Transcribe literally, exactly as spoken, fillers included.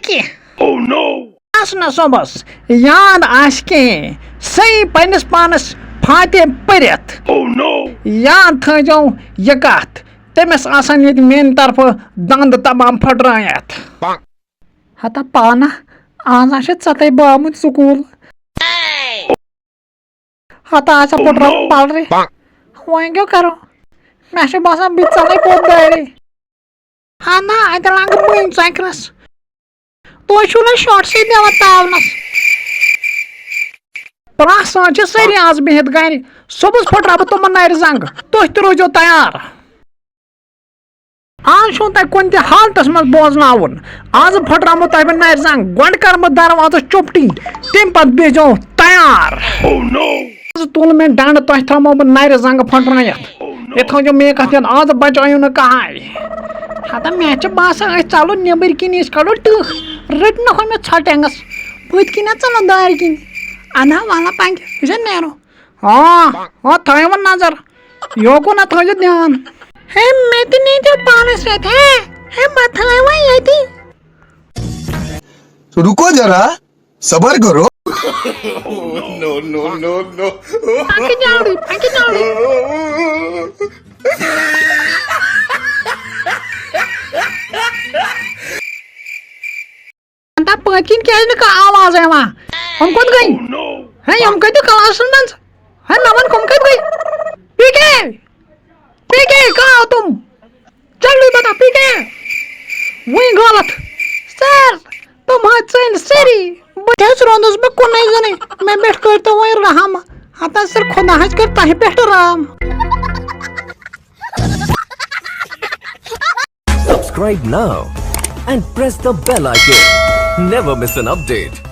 کینٛہہ۔ آس نہٕ صُبحس یاد آسہِ کینٛہہ، سُہ یی پننِس پانس فاتح پٔرِتھ۔ یا تھٲیزیو یہِ کتھ، تٔمِس آسن ییٚتہِ میانہِ طرفہٕ دند تمام پھٹرٲیِتھ۔ ہتا پانہ، آز ہا چھِ ژےٚ تہِ بامٕتۍ سکوٗل۔ ہتا آسہِ پھٹراوُن پلرِ۔ وۄنۍ کیٛاہ کرو؟ مےٚ چھُ باسان بہٕ ژلے پوٚت دارِ۔ ہا نہ، اتہِ لنگہٕ مٔنٛزۍ ژۄکرس۔ تُہۍ چھِو نہٕ شاٹسٕے دِوان تاونس۔ پرٛٮ۪تھ ساتہٕ چھِ سٲری آز بِہِتھ گرِ۔ صُبحس پھٹراوٕ بہٕ تِمن نرِ زنٛگہٕ۔ تُہۍ تہِ روٗزِو تیار۔ آز چھُو تۄہہِ کُنہِ تہِ حالتس منٛز بوزناوُن۔ آز پھٹراوٕ بہٕ تۄہہِ بہٕ نرِ زنٛگ۔ گۄڈٕ کرٕ بہٕ دروازس چُپٹی، تَمہِ پتہٕ بیٚہزیو تیار۔ آز تُل مےٚ ڈنڈٕ، تۄہہِ تھاومو بہٕ نرِ زنٛگہٕ پھٹرٲیِتھ۔ یہِ تھٲوزیو مےٚ کتھ یاد، آز بچٲیِو نہٕ کہاے۔ ہتا مےٚ چھِ باسان، أسۍ ژلو نیٚبٕرۍ کِنۍ، أسۍ کڑو ٹٕکھ۔ رٔٹۍ نہٕ ہُہ مےٚ ژھۄٹھ اٮ۪نٛگس۔ پٔتۍ کِنۍ ہا ژلو دارِ کِنۍ۔ انا ولا پنٛجہِ، أسۍ ہا نیرو۔ آ، آ، تھٲیِو وۄنۍ نظر۔ یوکُن ہا تھٲیِو دیان۔ ہے، مےٚ تہِ نیٖتو پانس سۭتۍ، ہے۔ ہے، بہٕ تھٲیِو وۄنۍ ییٚتی۔ رُکو ذرا، صبر کرو۔ No, no, no, no. پکہِ جلدی، پکہِ جلدی۔ انتا پٔتۍ کِنۍ کیٛازِ نہٕ کانٛہہ آواز یِوان؟ ہُم کوٚت گٔے؟ ہے، یِم کٔتہِ کلاسن منٛز؟ ہے، مےٚ وَن، کٕم کَتہِ گٔے؟ پی کے! پی کے، کہاں ہو تم؟ جلدی بتا، پی کے! وٕنۍ غلط۔ سر، تِم حظ ژٔلۍ سٲری۔ بہٕ تہِ حظ روٗدُس بہٕ کُنُے زوٚنُے۔ مےٚ پٮ۪ٹھ کٔرۍتو وۄنۍ رحم۔ ہتا سر، خۄدا حظ کَرِ تۄہہِ پٮ۪ٹھ رحم۔ Subscribe now and press the bell icon. Never miss an update.